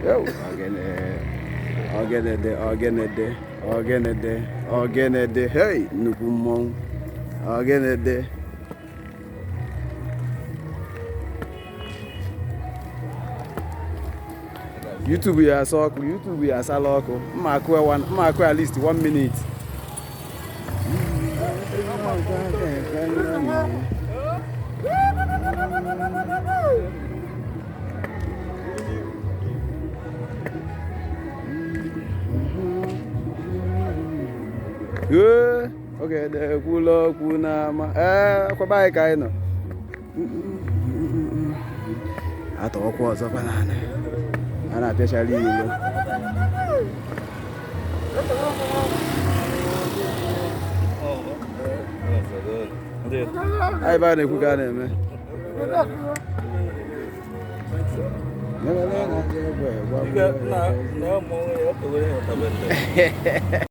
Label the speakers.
Speaker 1: Ogene, ogenede, ogenede, ogenede, ogenede, hei, nnukwu mmọnwụ, ogenede. YouTube ya asa ọkụ, YouTube ya asala ọkụ. Mma akụ mma akụ at least one minute. Ee, ogede ekwula okwu n'ama. Ee, akwaba anyị ka anyị nọ. Atọ ọkwa ọzọ kwa naanị. A na-apịachala ilo. Anyị ebe a na-ekwu ka a na-eme.